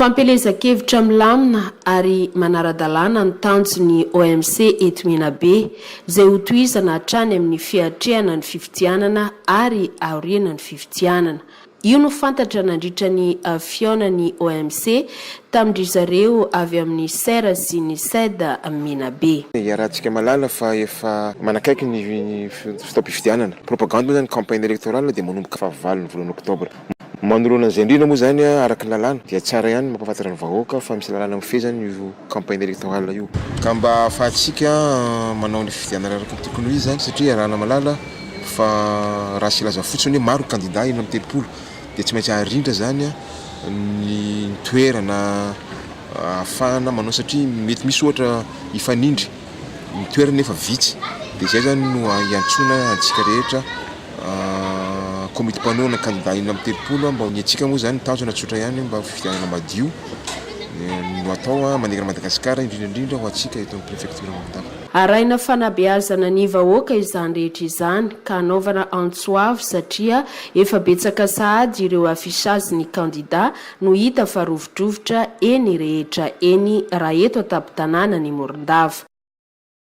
Fampielezan-kevitra milamina ary manara-dalàna ny tanjon'ny OMC eto Menabe, izay hotohizana hatrany amin'ny fiatrehana ny fifidianana ary aoriana ny fifidianana. Io no fantatra nandritra ny fihaonan'ny OMC tamin-dry zareo avy amin'ny ser sy ny Sed Menabe. Iarahantsika mahalala fa efa manakaiky ny fotoam-pifidianana. Propagande moa izany, campagne électorale dia manomboka fahavalon'ny volana oktobra. Manoloana an'izay indrindra moa izany, araka ny lalàna, dia tsara ihany ny mampahafantatra ny vahoaka fa misy lalàna mifehy izany io campagne électorale io. Ka mba ahafahantsika manao ny fifidianana araka ny tokony ho izy izany, satria iarahana mahalala fa raha tsy hilaza fotsiny hoe maro ny kandida, 36, dia tsy maintsy arindra izany ny toerana ahafahana manao satria mety misy ohatra hifanindry ny toerana nefa vitsy dia izay izany no hiantsoana antsika rehetra komity mpanohana kandida 36 mba ny antsika moa izany tanjona tsotra ihany mba fifidianana madio no atao manerana Madagasikara indrindra indrindra ho antsika eto amin'ny prefecture Morondava. Arahina fanabeazana ny vahoaka izany rehetra izany ka anaovana antso avo satria efa betsaka sahady ireo affichage ny kandida no hita fa rovidrovitra eny rehetra eny raha eto an-tampon-tanàna ny Morondava.